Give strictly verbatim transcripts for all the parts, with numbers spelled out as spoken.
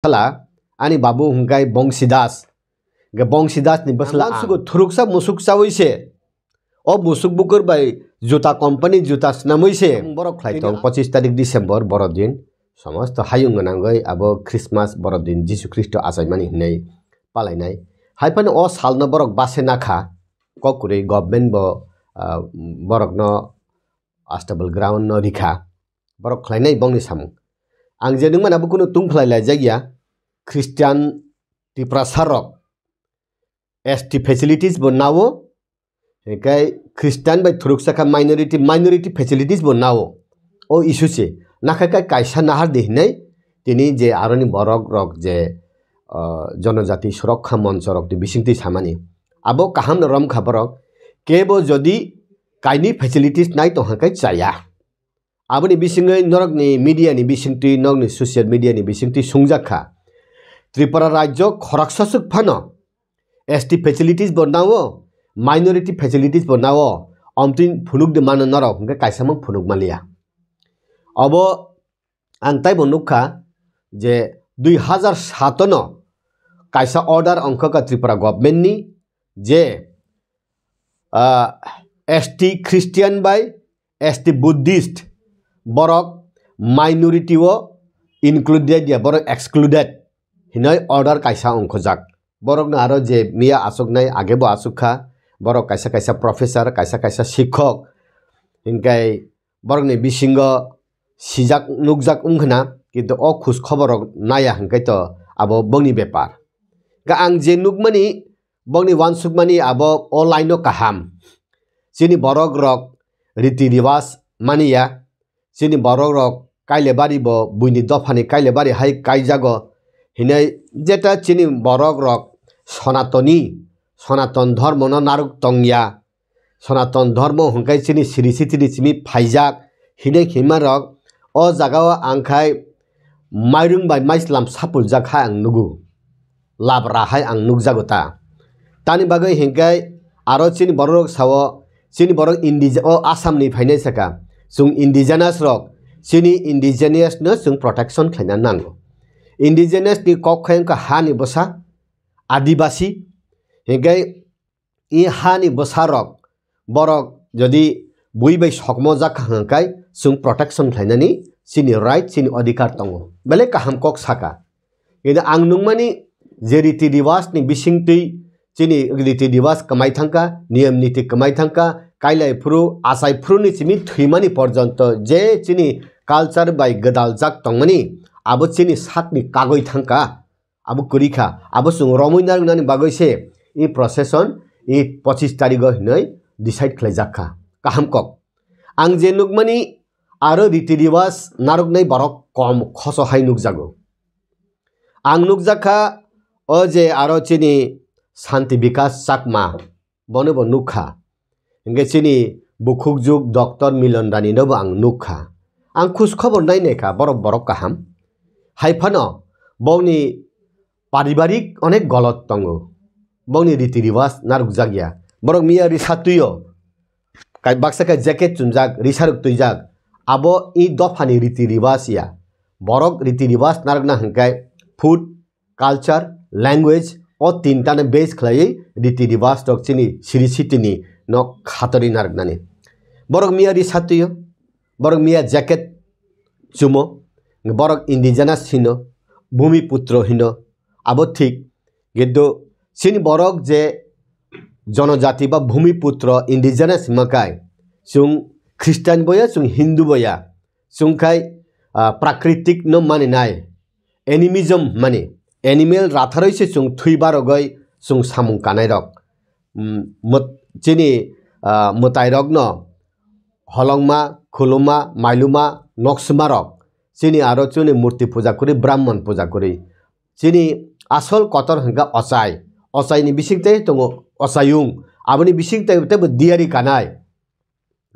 Sala, ani babu hwnkhe Bongsi Das. Hwnkhe Bongsi Das ni bwsla ang. Ang sugo thuruksa musuk chawi se. O musuk bukur bai juta company juta swnamwi se. Borok khlai tong pochis tarik December borodin. Somosto hayung gwnangwi abo Christmas borodin Jisu Khristo achaimani hwnwi palainai. Hai phano o salno borok base nakha. Kok kwrwi government bo, ah, borokno stable ground no rikha. Borok khlainai bongni samung. Ang je nungmani abo kunu tungphlai laijak ya. Christian Tiprasa rok S T facilities bo nao, hinkhe Christian bai thuruksa kha minority, minority facilities bo nao. O issue se. Nakha khe kaisa nahar di hinai tini je aroni borok rok je, ah, jonojati surokkha moncho rok ni bisingtwi samani. Abo kaham no rom kha borok. Kebo jodi kaini facilities nai tong khe chaya. Aboni bisingwi norokni media ni bisingtwi, norokni social media ni bisingtwi sungjak kha. Tripura rajyo khoroksa swk phano S T facilities bo nao, minority facilities bo nao, omtwi phunuk de mano norok, hwnkhe kaisa mang phunuk manliya. Obo ang taibo nukha je dui hazar sato no kaisa order ongkha ka Tripura government ni je, ah, S T Christian bai S T Buddhist borok minority o included ya, borok excluded hinoi order kaisa ongkhojak. Borokno aro je miya aswknai age bo aswk kha, borok kaisa kaisa professor, kaisa kaisa sikhok, hinkhe borokni bisingo sijak nukjak wngkhna, kintu o khus khobor rok naiya hinkhe to abo bongni bepar. Ga ang je nukmani, bongni wansukmani abo o line o kaham. Chini borok rok riti riwas maniya, chini borok rok kailebari bo buini dophani kailebari hai kaijago hinai jeta chini borok rok Sonatoni, Sonaton dhormo no narwk tongya. Sonaton dhormo hwnkhe chini siri sitini simi phaijak hinwi himma rok o jaga o ang khai mairung bai maislam sapuljak hai ang nugo, labra hai ang nukjago ta. Tani bagwi hinkhe aro chini borok rok sao chini borok indige-, o Assam ni phainai saka chwng indigenous rok chini indigenous no chwng protection khlaina nango. Indigenous ni kok khai wngkha ha ni bwsa, adibasi, hinkhe i hani bwsarok, borok jodi bui bai sokmo jak kha hwnkhai chwng protection khlainani chini right, chini odhikar tongo. Belai kaham kok saka. Kintu ang nukmani je riti riwas ni bisingtwi chini riti riwas kwmai thangkha, niyam niti kwmai thangkha, kailai phuru, achai phuru ni simi thwimani porjonto je chini culture bai gwdal jak tongmani abo chini sakni kagwi thangkha. Abo kwrwi kha. Abo chwng romwi narwknani bagwi se i procession i pochis tarigo hinwi decide khlaijak kha. Kaham kok. Ang je nukmani aro riti riwas narwknai borok kom khoso hai nukjago. Ang nukjak kha o je aro chini Shanti Bikas Chakma bono bo nukha. Hinkhe chini bukhukjuk Doctor Milon Rani no bo ang nukha. Ang khus khobor nai naikha, borok borok kaham. Hai phano bongni paribarik onek golot tongo. Bongni riti riwas narwkjak ya. Borok miya risa twi o. Kai baksa khe jacket chumjak, risa rok twijak. Abo i dophani riti riwas ya. Borok riti riwas narwkna hwnkhe food, culture, language, o tinta no base khlaiwi riti riwas rok chini siri sitini no khatorwi narwknani. Borok miya risa twi o, borok miya jacket chumo, borok indigenous hino, bhumi putro hino, abo thik. Kintu chini borok je jonojati ba bhumi putro indigenous hima kai, chwng Christian boya, chwng Hindu boya, chwng khai, ah, prakritik no maninai, animism mani, animal ratharoi se chwng thwi barogoi chwng samung kanai rok. Mm, mut-, chini, ah, mwtai rok no holongma, khuluma, mailuma, noksma rok. Chini aro chini murti puja kwrwi, brahman puja kwrwi. Chini asol kotor hwnkha ochai. Ochai ni bising tei tongo ochayung. Aboni bising tei teibo diyari kanai.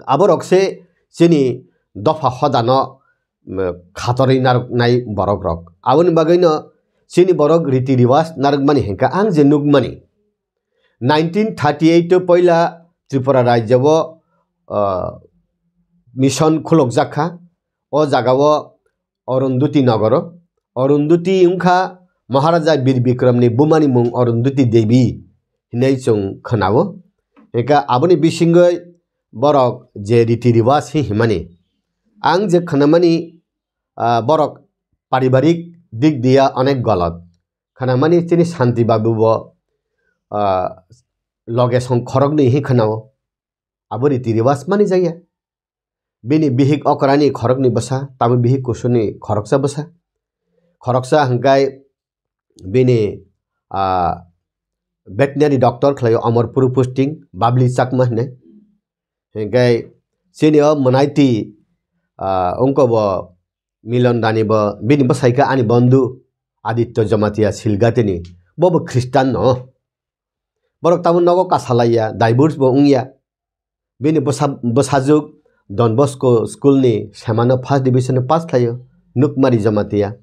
Aborok se chini dopha hodano, mm, khatorwi narwknai borok rok. Aboni bagwino chini borok riti riwas narwkmani hinkha ang je nukmani. Nineteen thirty eight o poila Tripura rajya o, ah, mission khulokjak kha. O jaga o Arundhati Nagaro, Arundhati wngkha Maharaja Bir Bikramni bumani mung Arundhati Devi hinwi chwng khwnao. Hingkhe aboni bisingwi borok je riti riwaj hi himani, ang je khwnamani, ah, borok paribarik dik diya onek golot. Khwnamani chini Shanti Babu bo, ah, loge song khoroknwi hi khwnao. Abo riti riwaj mani jaya. Bini bihik okrani khoroknwi bwsa, tabo bihik kusuni khoroksa bwsa. Khoroksa hwnkhe bini, ah, veterinary doctor khlaio, Amarpur posting, Babli Chakma hinwi. Hingkhe chini o mwnaiti, ah, wngkha bo Milon Dani bo, bini bwsai khe ani bondhu Aditya Jamatia Silgatini. Bo bo Khristan no. Borok tabuk nogo kasalaiya, divorce bo wngya. Bini bwsa-, bwsajwk Don Bosco school ni semano first division pass khlaio, Nukmari Jamatia.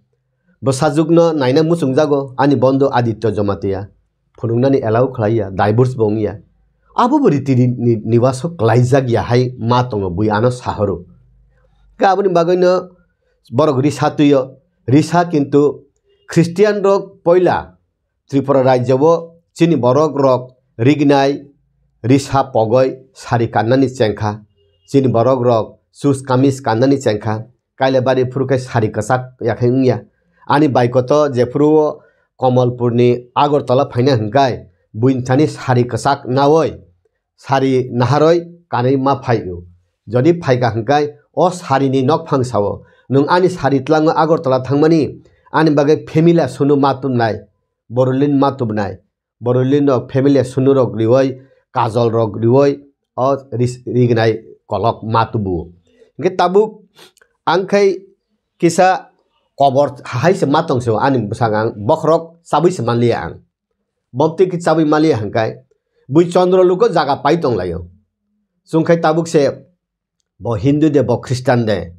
Bwsajwkno naina muchungjago ani bondhu Aditya Jamatia. Phunuknani allow khlaiya, divorce bo wngya. Abo bo riti ri-, ni-, niwaso klaijak ya hai ma tongo bui ano sahoro. Khe aboni bagwino borok risa twiyo, risa kintu Christian rok poila Tripura rajyo o chini borok rok rignai risa pogoi sari kannani chengkha. Chini borok rok sus kamis kannani chengkha. Kailabari phuru khe sari kwchak yakhai wngya. Ani baikoto jephuru o Komolpurni Agartala phaina hwnkhe buini thani sari kwchak naoi sari naharoi kanwi ma phaio. Jodi phaikha hwnkhe o sarini nokphang sao, "Nwng ani sari tlango Agartala thangmani, ani bagwi family sunu ma tubnai, borolin ma tubnai." Borolin rok family sunu rok rioi, kajol rok rioi, o ris-, rignai kolok ma tubu. Hingke tabuk ang khai kisa kobor hai se ma tong se ani bwsang ang bokhorok chabwi se manliya ang. Bomtwi khe chabwi manliya hingkai bui chondro lugo jaga pai tong laio. Chwng khai tabuk se bo Hindu de, bo Khristan de,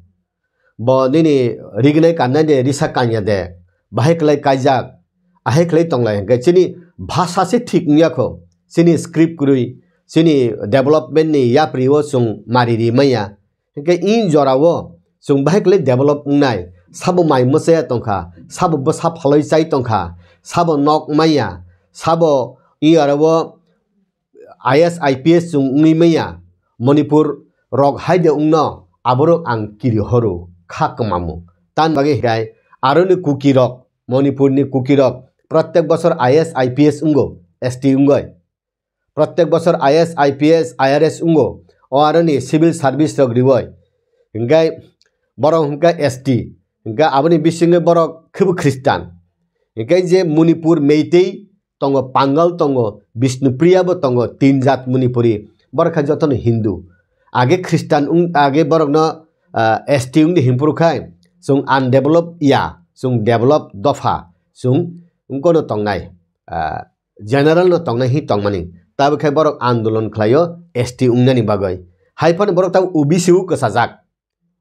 bo nini rignai kannai de, risa kanya de, bahai khlai kaijak, ahai khlai tonglai hingke chini bhasha se thik wngya kho, chini script kwrwi, chini development ni yapri o chwng mari ri manya. Hingke in jora o chwng bahai khlai develop wngnai, sabo mai mwchaya tongkha, sabo bwsa phalwi chai tongkha, sabo nok manya, sabo in jora o I A S, I P S chwng wngwi manya, Manipur rok haide wngno, aborok ang kiri horo, kha kwmamu. Tan bagwi hinkhe aroni Kuki rok, Manipur ni Kuki rok, prottek bosor I A S, I P S wngo, S T wngoi. Prottek bosor I A S, I P S, I R S wngo, o aroni civil service rok rioi. Hinkhe borok hinkhe S T, hinkhe aboni bisingwi borok khebu Khristan. Hinkhe je Manipur Meitei, tongo, Pangal tongo, Bishnupriya bo tongo, tin jat Manipuri, borok khe jotono Hindu. Age Khristan wng, age borokno, ah, S T wngdi hinphuru khai, chwng undeveloped ya, chwng developed dopha, chwng wngkono tongnai, ah, general no tongnai hi tongmani. Tabuk khai borok andolon khlaio S T wngnani bagwi. Hai phano borok tabuk O B C o kwchajak.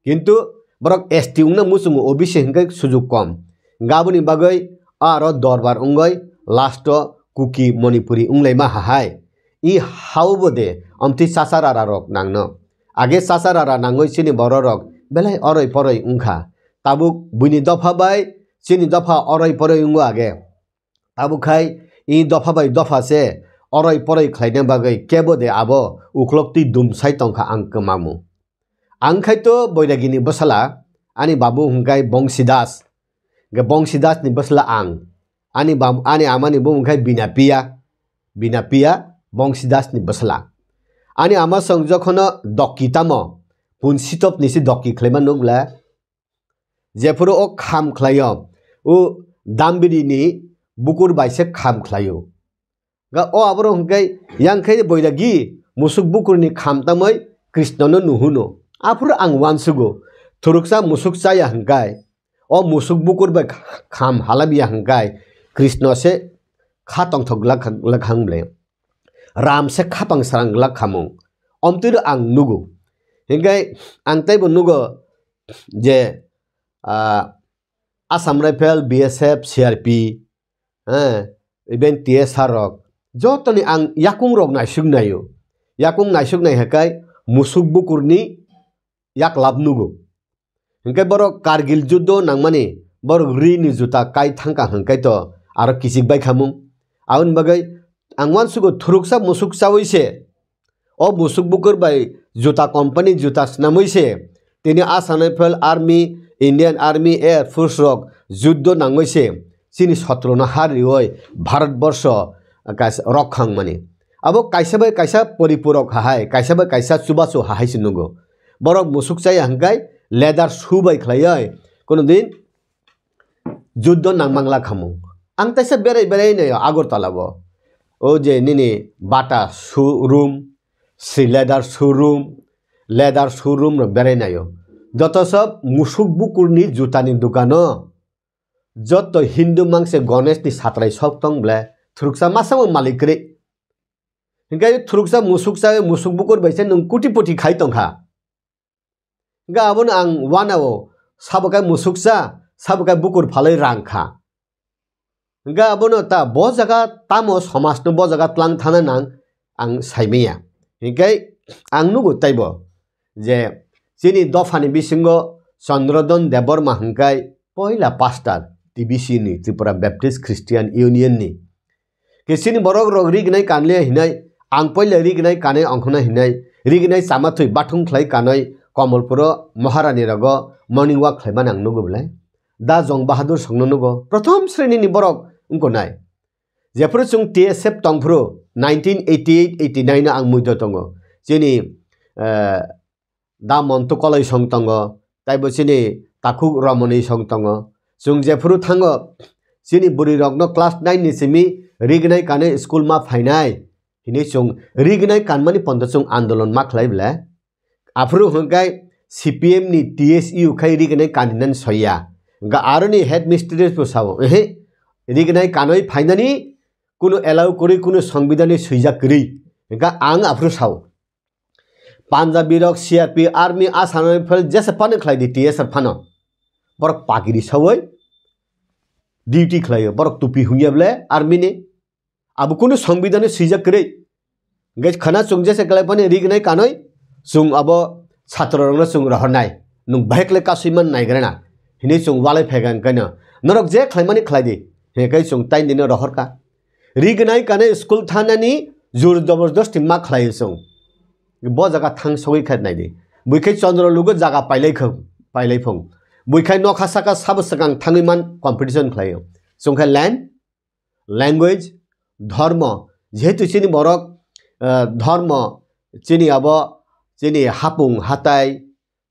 Kintu borok S T wngna muchungo, O B C hinkhe sujuk kom. Gaboni bagwi aro dorbar wngoi last o Kuki Manipuri wnglaima hahai. I hao bo de omtwi chacha rara rok nangno. Age chacha rara nangoi chini borok rok belai oroi poroi wngkha. Tabuk buini dopha bai chini dopha oroi poroi wngo age. Tabuk khai i dopha bai dopha se oroi poroi khlaina bagwi kebo de abo uklok twi dum sai tongkha ang kwmamu. Ang khai to Boiragini bwsala, ani babu hwnkhe Bongsi Das, hwnkhe Bongsi Das ni bwsala ang. Ani bab-, ani amani bumung khai Binapiya, Binapiya Bongsi Das ni bwsala. Ani ama song jokhono dokki tamo, pun sitop ni si dokki khlaima nukla. Jephuru o kham khlaio, o dambiri ni bukur bai se kham khlaio. Ga o aborok hwnkhe, yang khe Boiragi musuk bukur ni kham tamoi Krishna no nuhuno. Aphuru ang uansugo, thuruksa musuk chaya hwnkhe, o musuk bukur bai kham halabya hwnkhe Krishna se kha tongthok glak, glak hang ble. Ram se khapang srang glak khamung. Omtwino ang nugo. Hinkhe ang teibo nugo je, ah, Assam Rifle, B S F, C R P, eh, even T S R rok, jotoni ang yakung rok naisuk naio. Yakung naisuk nai hakai musuk bukurni yaklap nugo. Hinkhe borok Kargil juddo nangmani borok ri ni juta kai thangkha hwnkhe to aro kichik bai khamung. Aboni bagwi ang uansugo thuruksa musuk chaui se, o musuk bukur bai juta company juta swnamwi se, tini Assam Rifle Army, Indian Army, Air Force rok juddo nangwi se chini sotro no har riwi Bharat borsho kaisa rok khang mani. Abo kaisa bai kaisa poripurok hahai, kaisa bai kaisa chubachu hahai se nungo. Borok musuk chaya hwnkhe leather shoe bai khlaiwi kuno din juddo nangmangla khamung. Ang taisa berai berai naio Agartala bo. O je nini Bata showroom, Sri Leather showroom, leather showroom no berai naio. Joto sob musuk bukurni jutani dukano joto Hindu mangse Ganesh ni satrai sok tong ble thuruksa masa bo malik kwrwi. Hinkhe thuruksa musuk chawi musuk bukur bai se nwng kuti puti khai tongkha. Hinkhe abono ang uanao sabo khe musuk cha, sabo khe bukur phalwi rang kha. Hinkhe abono ta bo jaga tamo somajno bo jaga tlang thana nang ang saimanya. Hinkhe ang nugo taibo je chini dophani bisingo Chandradon Debbarma hwnkhe poila pastor T B C ni, Tripura Baptist Christian Union ni. Ke chini borok rok rignai kanle hinai, ang poila rignai kanai ongkhona hinai, rignai chama thwi bathung khlai kanai Komolpuro Maharani rogo morning walk khlaimani ang nugo belai. Da Jong Bahadur songno nugo, prothom sreni ni borok wngko nai. Jephuru chwng T S F tongphuru nineteen eighty eight eighty nine no ang muido tongo. Chini, eh, Da Montu Koloi song tongo, taibo chini Takhuk Romoni song tongo. Chwng jephuru thango, chini bwrwi rokno class nine ni simi rignai kanwi school ma phainai hinwi chwng rignai kanmani pondo chwng andolon ma khlai ble. Aphuru hwnkhe C P M ni T S U khai rignai kaninani soiya. Hwnkhe aroni headmistress bo sao, "Ehe, rignai kanwi phainani kunu allow kwrwi, kunu songbidani swijak kwrwi." Hwnkhe ang aphuru sao. Punjabi rok, C R P, army, Assam Rifle jesa phano khlai di, T S R phano. Borok pagiri sawi duty khlaio, borok tupi hungya ble army ni. Abo kunu songbidani swijak kwrwi. Hwnkhe khana chwng jesa khlai phano rignai kanwi chwng abo chhatro rokno chwng rohornai. Nwng bahai khlai kasui man naigrana. Hinwi chwng walai phaikha hwnkhe no. Norok je khlaimani khlai di. Hwnkhe chwng taini no rohorkha. Rignai kanwi school thanani jur jobordasti ma khlaio chwng. Bo jaga thang sogwi kha nai di. Buikhai chondro lugo jaga pailai kha, pailai phung. Buikhai nokha saka sabo swkang thangwi man competition khlaio. Chwngkha land, language, dhormo. Jehetu chini borok, eh, dhormo, chini abo, chini hapung hatai,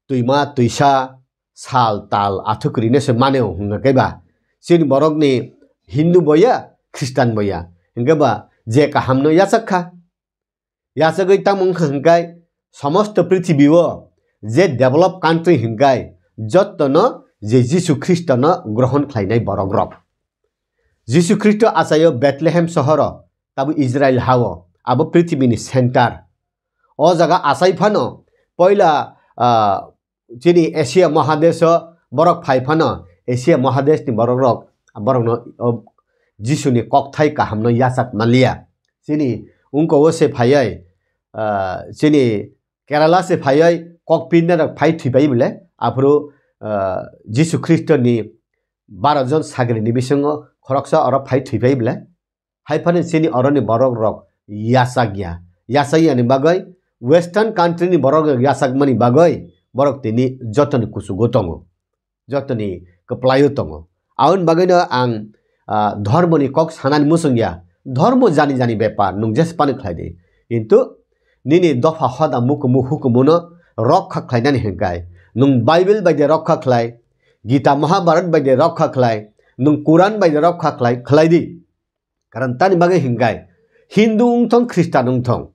twima twisa, sal tal athuk rine se maneo hwnkha khe ba. Chini borokni Hindu boya, Khristan boya. Hwnkhe ba je kahamno yachak kha. Yachagwi tamo wngkha hwnkhe, somosto prithibi o je develop country hwnkhe, jottono je Jisu Khristono grohon khlainai borok rok. Jisu Khristo achaio Bethlehem sohoro, tabo Israel hao, abo prithibini center. O jaga achai phano poila, ah, chini Asia Mahadesh o borok phai phano, Asia Mahadesh ni borok rok, borok no, o, Jisu ni kokthai kaham no yachak manliya. Chini ungko o se phaioi, ah, chini Kerala se phaioi kok pinna rok phai thwi pai bole, aphuru, ah, Jisu Khristo ni baro jon sagri ni bisingo khoroksa oro phai thwi pai bole. Hai phano chini oroni borok rok yachak ya. Yachak yani bagwi western country ni borok rok yachak mani bagwi borok tini jotoni kuchugo tongo. Jotoni kwplaio tongo. Aboni bagwino ang, ah, dhormoni kok sanani muchung ya. Dhormo jani jani bepar, nwng jesa phano khlai di. Kintu nini dopha hoda mukumu hukumuno rokha khlainani hwnkhe, nwng Bible bai de rokha khlai, Gita Mahabharat bai de rokha khlai, nwng Quran bai de rokha khlai, khlai di. Karon tani bagwi hwnkhe Hindu wngthong, Khristan wngthong.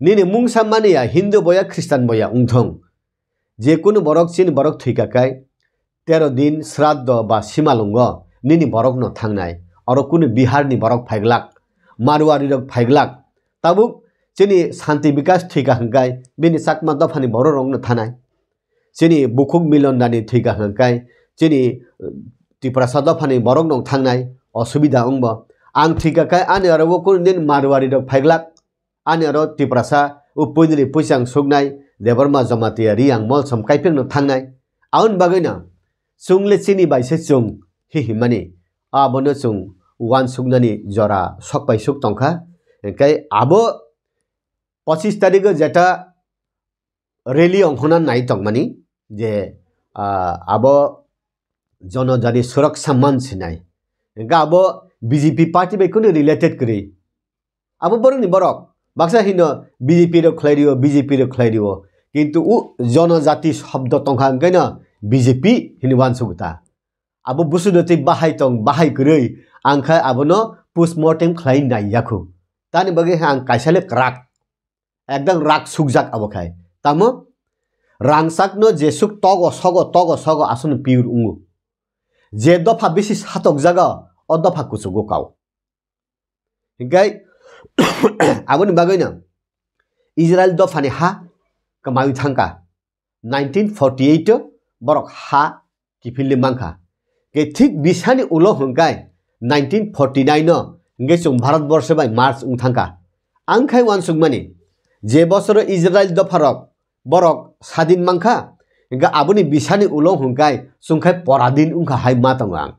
Nini mungsa mani ya Hindu boya, Khristan boya wngthong. Je kunu borok chini borok thwika kai tero din sraddho ba simalwngo nini borokno thangnai. Oro kunu Biharni borok phaiglak, Marwari rok phaiglak. Tabuk chini Shanti Bikash thwika hwnkhe bini Chakma dophani borok rokno thanai. Chini bukhuk Milon Dani thwika hwnkhe chini, uh, Tiprasa dophani borok no thangnai osubida wngbo. Ang thwika khe ani oro o kunu din Marwari rok phaiglak, ani oro Tiprasa o puinili puisang suknai Debbarma Jamatia Riang Molsom Kaipeng no thangnai. Aboni bagwi no chwng le chini bai se chwng hi himani, abono chwng uansuknani jora sok bai suk tongkha. Hingkhe abo pochis tarigo jeta rally ongkhorna nai tongmani je, ah, abo Jonojati Suraksa Manch hinai. Hingkhe abo B J P party bai kunu related kwrwi. Abo borokni borok. Baksa hino B J P rok khlai rio, B J P rok khlai rio. Kintu u Jonojati shobdo tongkha hingkhe no B J P hini uansuk ta. Abo busudo tei bahai tong, bahai kwrwi, ang khe abono postmortem khlai nai yakhu. Tani bagwi ang kaisa le kwrak. Ekdam rak sukjak abo khai. Tamo? Rangchakno jesuk togo sogo, togo sogo aswkno pure wngo. Je dopha bisi satokjago, o dopha kuchugo kao. Hingkhe aboni bagwino Israel dophani ha kwmawi thangkha. Nineteen forty-eight o borok ha kiphilwi mankha. Ke thik bisani ulo hwnkhe nineteen forty-nine o hwnkhe chwng Bharat borsho bai merge wng thangkha. Ang khai uansukmani, je bosoro Israel dopharok borok sadin mankha, hwnkhe aboni bisani ulo hwnkhe chwng khai poradin wngkha hai ma tongo ang.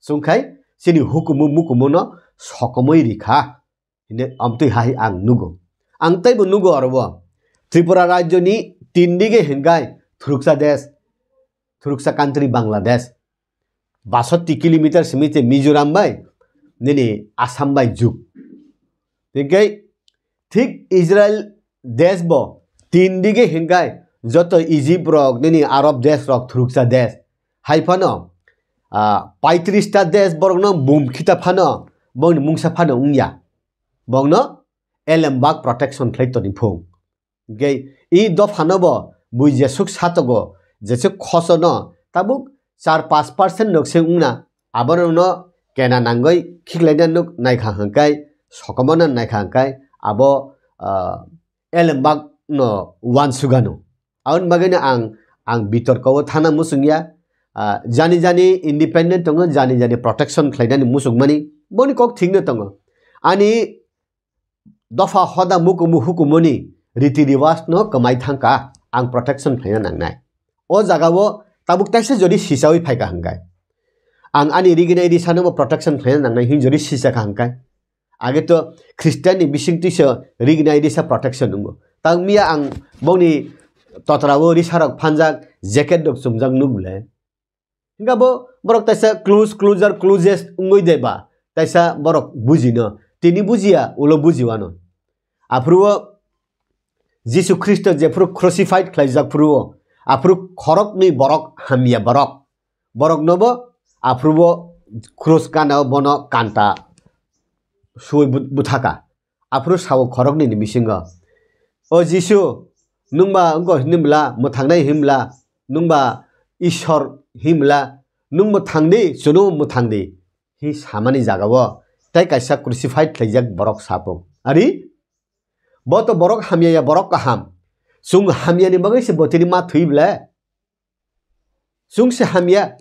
Chwng khai chini hukumu mukumu no sokomwi rikha. Hine amtwi hai ang nugo. Ang teibo nugo oro bo. Tripura rajyoni tin dige hingai thuruksa desh, thuruksa country Bangladesh. Basatti kilometer simi te Mizoram bai nini Assam bai juk. Tei thik Israel desh bo tin dige hingai joto Egypt rok nini Arab desh rok thuruksa desh. Hai phano, ah, paitris ta desh borokno bum khita phano bongni mungsa phano wngya. Bongno elembak protection khlai toni phung. Hingkhe i dophano bo bui jesuk satogo, jesuk khosono tabuk char pash percent nok se wngna, abono no kena nangoi khiklaina nuk naikha hwnkhe, sokomona naikha hwnkhe, abo, ah, elembak no uansugano. Aboni bagwino ang, ang bitorko o thana muchungya, ah, jani jani independent tongo, jani jani protection khlainani muchungmani, boni kok thikno tongo. Ani dopha hoda mukumu hukumuni riti riwaj no kwmai thangkha, ang protection khlaina nangnai. O jaga o tabuk taisa jodi sisawi phaikha hwnkhe, ang ani riginai risano bo protection khlaina nangnai hin jodi sisakha hwnkhe. Age to Christian ni bising twiso riginai risa protection wngo. Tang miya ang bongni totra o risa rok phanjak, jacket rok chumjak nuk le. Hingkha bo borok taisa close, closer, closest wngwi de ba, taisa borok bujino, tini bujiya, ulo bujiwano. Aphuru o Jisu Khristo jephuru crucified khlaijak phuru o, aphuru khoroknwi borok hamya borok. Borok nobo aphuru o krus gana o bono kanta suwi bu-, buthaka. Aphuru sao khoroknwi ni bisingo, "O Jisu, nwng ba wngkha hinwi mla, mwthangnai hinwi mla, nwng ba Ishwar hinwi mla, nwng mwthang di, chwngno mwthang di," hi samani jaga o tei kaisa crucified khlaijak borok sapung. Ari? Bo to borok hamya ya, borok kaham. Chwng hamya ni bagwi se bo tini ma thwi ble? Chwng se hamya,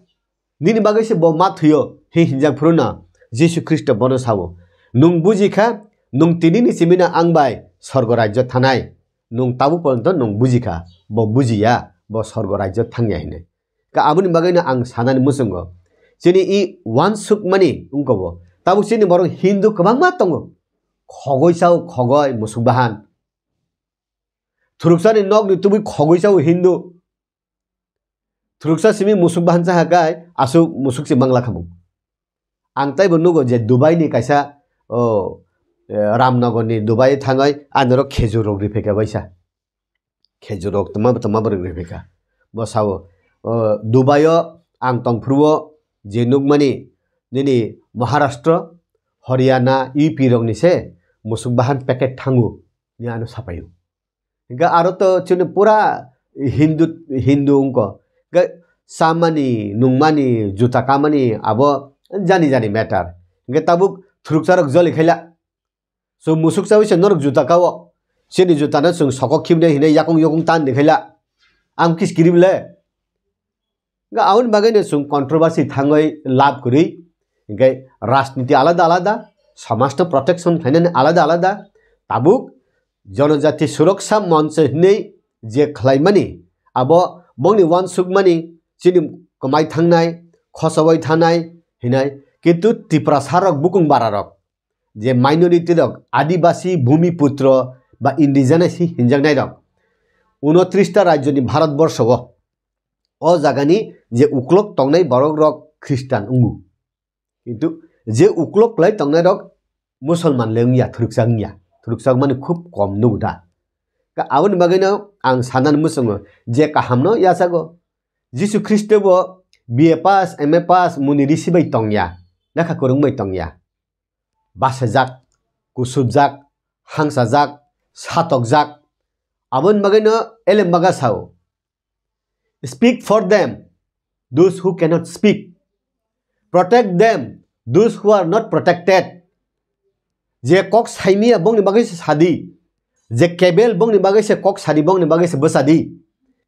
nini bagwi se bo ma thwio, hi hinjak phuru no Jisu Khristo bono sao, "Nwng buji kha, nwng tini ni simi no ang bai sorgo rajyo thanai. Nwng tabuk porjonto nwng buji kha, bo buji ya, bo sorgo rajyo thang ya," hinwi. Ka aboni bagwi no ang sanani muchungo, chini i uansukmani wngkha bo. Tabuk chini borok Hindu kwbangma tongo. Khogoi sao, khogoi, musuk bahan. Thuruksa ni nok ni tubui khogoi sao Hindu. Thuruksa simi musuk bahan cha hakai, asuk musuk se mangla khamung. Ang taibo nugo je Dubai ni kaisa, o, eh, Ramnagar ni Dubai thangoi, anoro khejur rok riphaikha baisa. Khejur rok tma, tma borok riphaikha. Bo sao, o, Dubai o ang tongphuru o je nukmani nini Maharashtra, Haryana, U P rok ni se musuk bahan packet thango, ni ano sapaio. Hingke aro to chini pura Hindu, Hindu wngkha. Hingke chamani, nungmani, juta kamani, abo jani jani matter. Hingke tabuk thuruksa rok joli khaila. Chwng musuk chawi se norok juta kao. Chini juta no chwng sokok khibnai hinwi yakung yakung tan di khaila. Ang kis kirim le. Hingke aboni bagwi no chwng controversy thangwi lab kwrwi. Hingke rajniti alada alada, samaj no protection khlainani alada alada. Tabuk Jonojati Suraksa Manch hinwi je khlaimani, abo bongni uansukmani chini kwmai thangnai, khosowai thanai hinai, kintu Tiprasa rok bukung bara rok, je minority rok, Adibasi, Bhumiputro ba indigenous hi hinjaknai rok, unotris ta rajyoni Bharat borsho o, o jagani je uklok tongnai borok rok Khristan wngo. Kintu je uklok kwlai tongnai rok Musulman le wngya, thwrwksak wngya, thwrwksak mani khub kom nugo da. Ka aboni bagwino ang sanani muchungo je kahamno yachago. Jisu Khristo bo B A pass, M A pass, muni risi bai tongya, lekha kwrwng bai tongya. Bachajak, kusubjak, hangsajak, satokjak. Aboni bagwino elem baga sao, "Speak for them, those who cannot speak. Protect them, those who are not protected." Je kok saimiya bongni bagwi se sadi, je kebel bongni bagwi se kok sadi, bongni bagwi se bwsadi.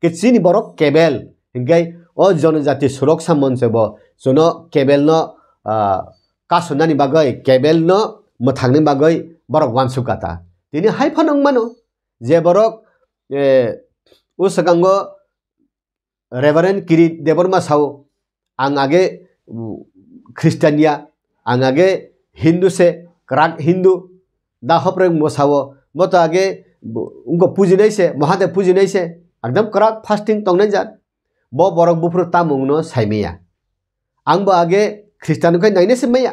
Ke chini borok kebel, hinkhe o jonojati suroksa monche bo chuno kebelno, ah, kasunani bagwi, kebelno mwthangni bagwi borok uansuk kha ta. Tini hai phano wng mano, je borok, eh, o swkango Reverend Kirit Debbarma sao, "Ang age, mm, Christian ya, ang age Hindu se, kwrak Hindu." Da hopreng bo sao, "Bo to age, bo, wngkha pujinai se, Mahadev pujinai se, ekdam kwrak fasting tongnai jat." Bo borok buphuru tamungno saimaya. Ang bo age Christian wngkha nainai se maya.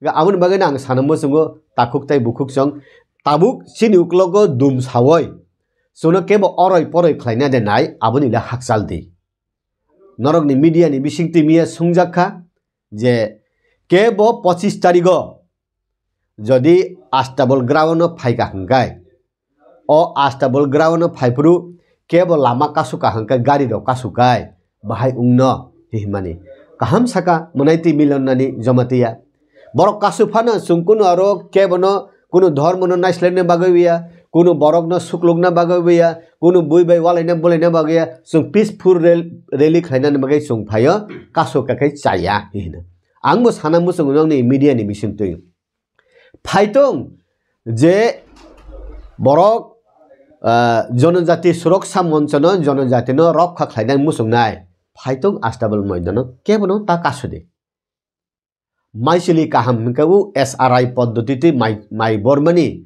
Ga aboni bagwi no ang sana muchungo takhuk tai bukhuk chwng tabuk chini uklogo dum sawoi. Chwngno kebo oroi poroi khlaina de nai aboni le hakchal di. Norokni media ni bisingtwi miya swngjak kha je kebo pochis tarigo jodi Astabol ground no phaika hwnkhe, o Astabol ground no phaiphuru kebo lama kasuk kaham khe gari rok kasuk kai bahai wngno himani. Kaham saka Mwnai twi Milon nani Jamatia. Borok kasuk phano chwng kunu aro kebo no kunu dhormo no naislaina bagwi ya, kunu borok no suklukna bagwi ya, kunu bui bai walaina bulaina bagwi ya, chwng peaceful rel-, rally khlaina bagwi chwng phaio, kasuk kakhai chaya hino. Ang bo sana muchungo nokni media ni bisingtwi. Phaitong je borok, ah, jonojati suroksa monchono jonojatino rokha khlainani muchungnai. Phaitong Astabol moidano kebono ta kasudi. Maisili kaham hwnkhe o S R I poddotitwi mai, mai bormani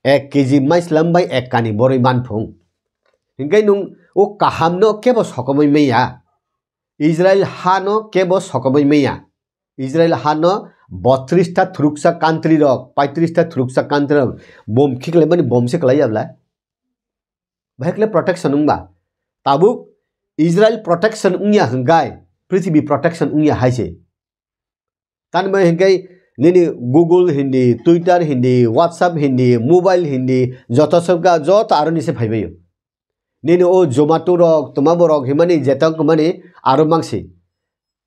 ek K G maislam bai ek kani borwi manphung. Hinkhe nwng o kahamno kebo sokomwi manya. Israel hano kebo sokomwi manya. Israel hano botris ta thuruksa country rok, paitris ta thuruksa country rok bom khiklaimani bom se kwlaiya bwlai? Bahai khlai protection wngba? Tabuk Israel protection wngya hwnkhe prithibi protection wngya hai se. Tani bai hwnkhe nini Google hindi, Twitter hindi, WhatsApp hindi, mobile hindi, joto sobka joto aroni se phaibaio. Nini o Zomato rok, twma borok himani jetok himani aro mangsi.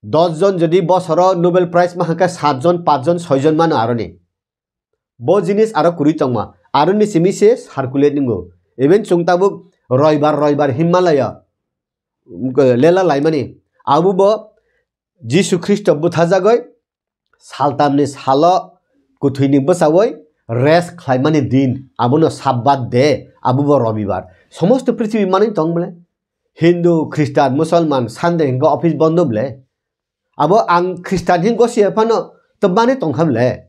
Dos jon jodi bosoro Nobel Prize ma hwnkhe sat jon, pach jon, soi jon mano aroni. Bo jinis aro kwrwi tongma. Aroni simi se circulate ningo. Even chwng tabuk roibar, roibar himma laya. Lela laimani. Abo bo Jisu Khristo buthajagoi saltamni salo kwthwini bwchaui rest khlaimani din, abono Sabbath de, abo bo Robibar. Somosto prithibi manwi tong bole. Hindu, Khristan, Musolman, Sunday hwnkhe office bondo bole. Abo ang Khristan hin gosi phano to manwi tongkha bole.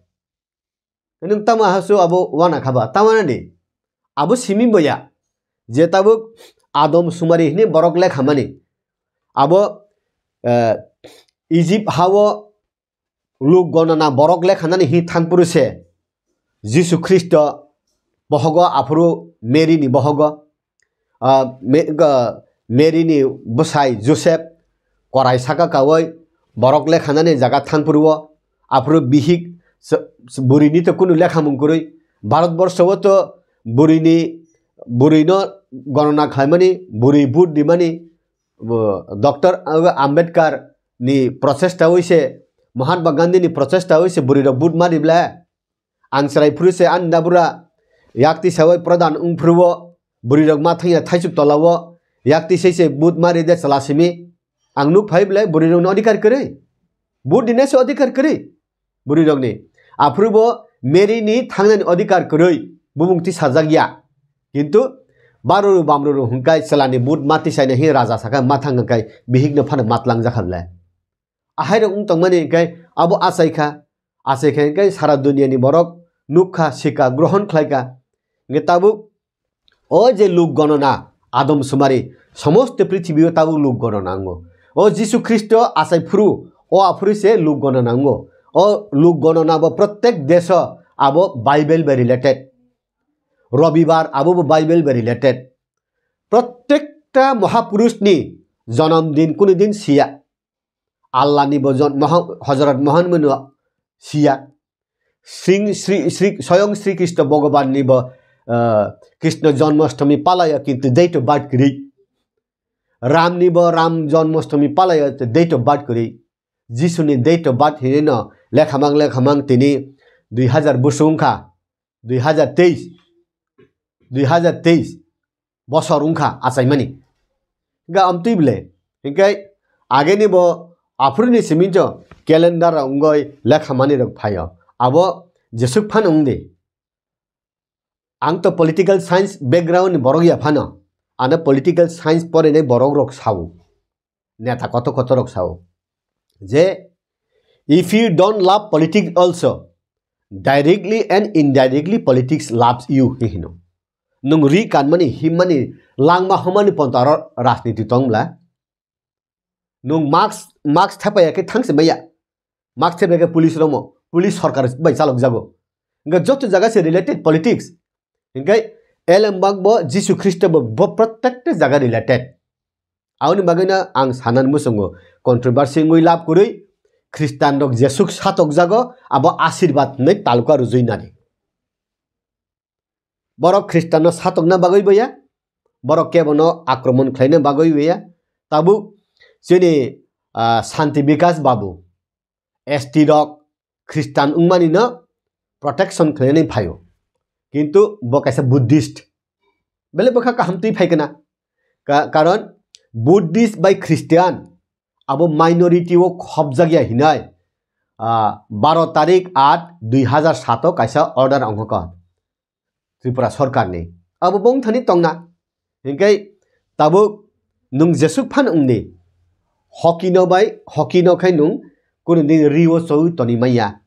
Nwng tamo hasu abo wana khaba, tamana di. Abo simi boya. Je tabuk Adam sumari hini borok lekhamani. Abo, eh, Egypt hao luk gonana borok lekhanani hi thangpuru se. Jisu Khristo bohogo aphuru Mary ni bohogo. Ah, me-, ga-, Mary ni bwsai Joseph korai saka kawai borok lekhanani jaga thangpuru o. Aphuru bihik s-, s-, bwrwi ni to kunu lekhamung kwrwi. Bharat borsho o to bwrwi ni, bwrwi no gonona khlaimani, bwrwi vote rimani, bo, Doctor Ambedkar ni prochesta oi se, Mahatma Gandhi ni prochesta oi se bwrwi rok vote ma ribla. Ang chwrai phuru se ani dabura yakti sawai pradhan wng phuru o, bwrwi rok ma thangya thaisuk tola o, yakti sai se vote ma ride chwla simi. Ang nuk phai bwlai bwrwi rokni odhikar kwrwi. Vote dinai se odhikar kwrwi bwrwi rokni. Aphuru bo Mary ni thangnani odhikar kwrwi bumung tisajak ya. Kintu Baruru bamruru hwnkhe chwlani but mati saina hi raja sakha mathang hwnkhe bihikno phano matlang jakha le. Ahairok wng tongmani hwnkhe abo achaikha, achaikha hwnkhe sara duniani borok nukha, sikha, grohon khlaikha. Hwnkhe tabuk o je luk gonona, Adam sumari, somosto prithibio tabuk luk gonona wngo. O Jisu Khristo achai phuru, o aphuru se luk gonona wngo. O luk gonona bo prottek deso abo Bible bai related. Robibar abo bo Bible bai related. Prottekta mahapurushni jonom din kunu din siya. Allah ni bo jon-, Moha-, Hojrot Mohan manu siya. Sri, Sri, Sri, Soyong Sri Kristo Bhagavan ni bo, ah, Krishna Janmashtami palaya kintu date of birth kwrwi. Ram ni bo Ram Janmashtami palaya date of birth kwrwi. Jisu ni date of birth hinwi no lekhamang lekhamang tini dui hazar busung kha. Dui hazar teis, dui hazar teis bosor wngkha achaimani. Hingkhe amtwi bwle, hingkhe ageni bo aphuruni siminjo calendar rok wngoi lekhamani rok phaio. Abo jesuk phano wngdi. Ang to political science background ni borok ya phano, ano political science porinai borok rok sao. Neta kotor kotor rok sao je, "If you don't love politics also, directly and indirectly politics loves you," hi hino. Nung ri kanmani, himmani, langma humani pontaro rajniti tong bla. Nung mask, mask thepaya khe thangsi maya. Mask thepaya khe police romo, police sarkar bai chalok jago. Hingkhe joto jaga se related politics. Hingkhe elembak bo Jisu Khristo bo, bo prottekta jaga related. Aboni bagwino ang sanani muchungo controversy wngwi lab kwrwi Khristian rok jesuk satokjago abo asirbat hinwi taluka rwjwi nani. Borok Khristianno satokna bagwi boya, borok kebono akromon khlaina bagwi boya. Tabuk chini, ah, Santi Bikas Babu, S T rok Khristian wngmani no protection khlainani phaio. Kintu bo kaisa Buddhist. Belai bwkha kaham twi phai kana. Ka-, karon Buddhist bai Khristian abo minority o khopjakya hinai, ah, baro tarik aat dui hazar saat o kaisa order ongkha Tripura sorkarni. Abo bongthani tongna. Hingkhe tabuk nung jesuk phan wngdi. Hoki no bai, hoki no khai nung kunu din rio chowi toni maya.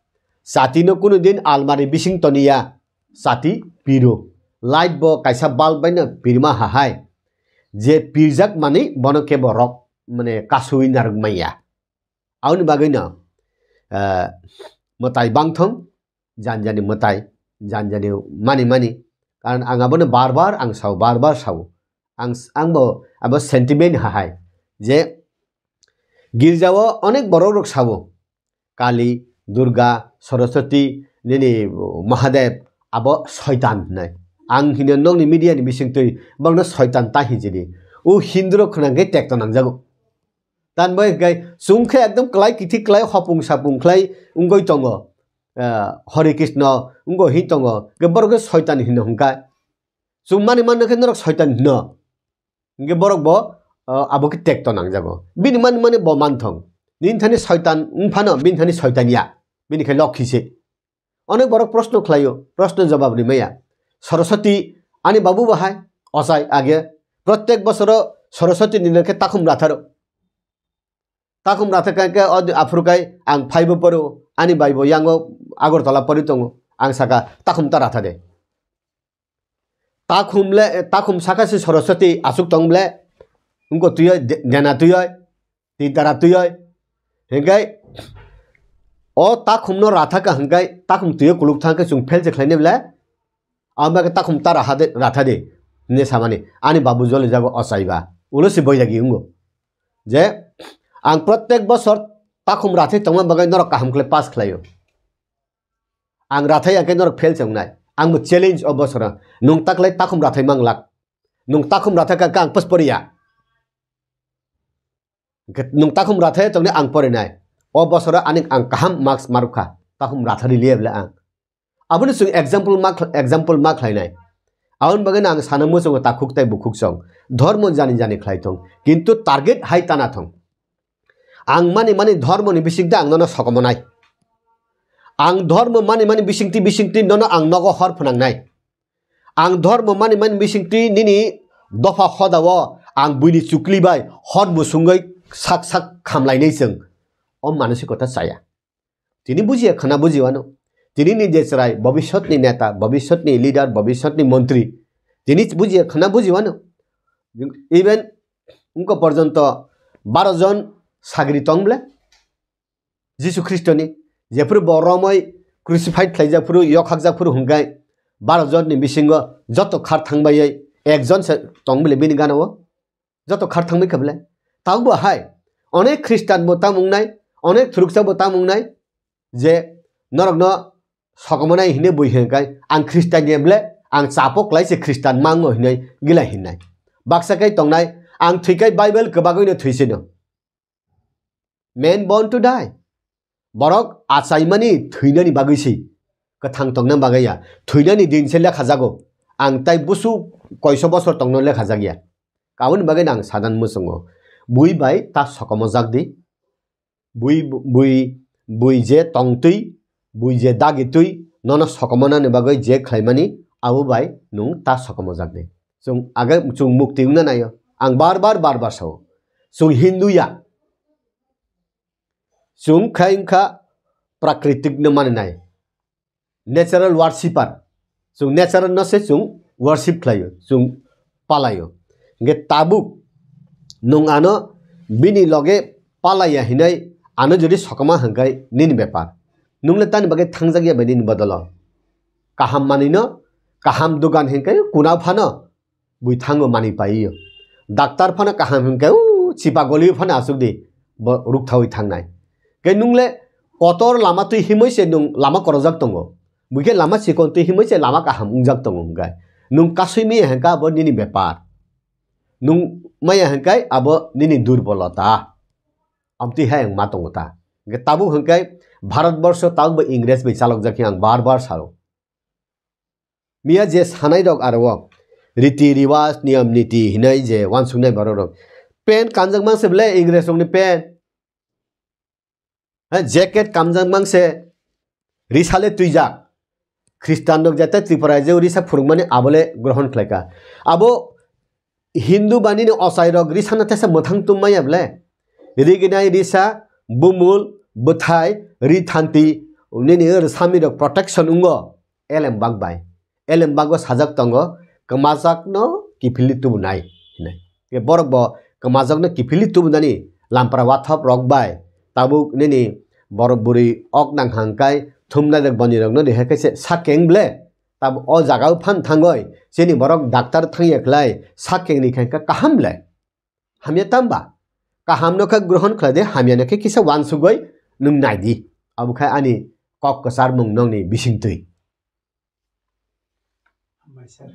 Chati no kunu din almari bising toniya. Chati piro. Light bo kaisa bulb bai no pirma hahai. Je pirjak mani bono kebo rok mane kasui narwk maya. Aboni bagwi no, eh, mwtai bangthong, janjani mwtai, janjani mani mani. Karon ang abono bar bar ang sao, bar bar sao. Ang s-, ang bo abo sentiment hahai je girjao onek borok rok sao, Kali, Durga, Saraswati, nini Mahadev, abo soitan hinai. Ang hino nokni media ni bising twi borokno soitan ta hinjini. O Hindu rok khwnang khe tekto nangjago. Tan bai khe chwng khe ekdom klai kithi klai hopung sapung khlai wngwi tongo. Ah, Hare Krishna wngwi hin tongo. Khe borok khe soitan hino hwnkha. Chwng mani manno khe norok soitan hino. Hingke borok bo, ah, abo khe tekto nangjago. Bini mani mani bo manthong. Nini thani soitan wngphano, bini thani soitan ya. Bini khe lokhi se. Onek borok proshno khlaio, proshno jawab rimaya. Saraswati, ani babu bahai, ochai age. Prottek bosoro Saraswati ni nangkhe takhum ratharo. Takhum ratha kai khe o di aphuru kai ang phaibo poro, ani bai bo yango Agartala pori tongo. Ang saka, "Takhum ta ratha de." Takhum le, takhum saka se Saraswati asuk tong ble, wngko twi oi, de-, dena twi oi, tintara twi oi. Hingkai o takhum no ratha ka hingkai takhum twi o kuluk thang khe chwng fail se khlai ne ble. Ang ba khe takhum ta raha de, ratha de, hwnwi samani, ani babu joli jago ochai ba. Ulo se boidagi wngo. Je, ang prottek bosor takhum rathai tongma bagwi norok kaham khlai pass khlaio. Ang rathai ya khe norok fail se wngnai. Ang bo challenge o bosoro. Nwng ta khlai takhum rathai mang lak. Nwng takhum rathai ka, ka ang pass poriya. Hwnkhe nwng takhum rathai tongni ang porinai. O bosoro ani ang kaham marks marwkha. Takhum rathari liya bwle ang. Aboni chwng example ma khl-, example ma khlainai. Aboni bagwi no ang sana muchungo takhuk tei bukhuk chwng. Dhormo jani jani khlai thung. Kintu target hai tana thung. Ang mani mani dhormo ni bisingtwi ang nono sokomonai. Ang dhormo mani mani bisingtwi bisingtwi nono ang nogo hor phwnangnai. Ang dhormo mani mani bisingtwi nini dopha hodao ang buini chukli bai hot musungwi sak sak khamlainai chwng. O manasikota chaya. Tini bujiya khana bujiwano. Tini ni je chwrai bobishyotni neta, bobishyotni leader, bobishyotni montri. Tini bujiya khana bujiwano. Even wngkha porjonto baro jon sagri tong ble. Jisu Khristoni jephuru bo romoi crucified khlaijak phuru, yokhakjak phuru hwnkhe baro jonni bisingo joto khar thangbaiwi ekjon se tong bile bini gana-o. Joto khar thangbai kha bile. Tabukbo hai onek Khristan bo tamo wngnai, onek thuruksa bo tamo wngnai je norokno sokomornai hwnwi bui hwnkai, ang Khristan ya bile, ang chapo klai se Khristan mango hwnwi gilai hinnai. Baksa khe tongnai, ang thwikai Bible kwbagwino thwisino. Men born to die. Borok achaimani thwinani bagwi se kwthang tongna bagwi ya. Thwinani din se lekha jago. Ang tai busu koiso bosor tongno lekha jak ya. Aboni bagwi no ang sadan muchungo. Bui bai ta sokomojak di. Bui, bui, bui je tongtwi, bui je dagitwi, nono sokomonani bagwi je khlaimani, abo bai nwng ta sokomojakdi. Chwng age, chwng mukti wngna naio. Ang bar bar, bar bar sao. Chwng Hindu ya. Chwng khai wngkha prakritik no mani nai. Natural worshipper. Chwng natural no se chwng worship khlaio, chwng palaio. Hingke tabuk nwng ano bini loge palaiya hinai ano jodi sokoma hingkai nini bepar. Nwng le tani bagwi thangjak ya bai nini bodolo. Kaham manwi no, kaham dogan hingkai kuna phano bui thango manwi paiyo. Daktar phano kaham hingkai u chipa goli phano asuk di bo ruk thawi thangnai. Ke nwng le kotor lama twi himoi se nwng lama korojak tongo. Bui khe lama chikon twi himoi se lama kaham wngjak tongo hingkai. Nwng kasui maya hingka abo nini bepar. Nwng maya hingkai abo nini durbolota. Amtwi hai ang ma tongo ta. Hingke tabuk hingkai Bharat borsho tabuk bo Ingres bai chalokjak khe ang bar bar sao. Miya je sanai rok aro o riti riwaj niyam niti hinai je wansuknai borok rok. Pen kanjak mang se bele Ingres rokni pen. Ha, jacket kamjak mang se risa le twijak. Khristan rok jate Tripura je risa phurukmani abo le grohon khlaika. Abo Hindu ba nini ochai rok risa no tesa mwthang tum maya bele. Riginai risa, bumul, bwthai, ri thanti, nini rwsami rok protection wngo. Elem bak bai. Elem bago sajak tongo, kwmajakno kiphilwi tubunai hinwi. Borok bo kwmajakno kiphilwi tubunani lampra wathop rok bai tabuk nini borok bwrwi ok nang hangkai thumnai rok boni rokno rihai khe se sakeng ble. Tabuk o jaga o phan thangoi chini borok doctor thangya khlai sakeng ni khe kaham ble. Hamya tamba? Kaham no khe grohon khlai de, hamya no khe kisa wansugoi nwng nai di. Abo khai ani kok kwchar mung nokni bisingtwi. Hambai sir.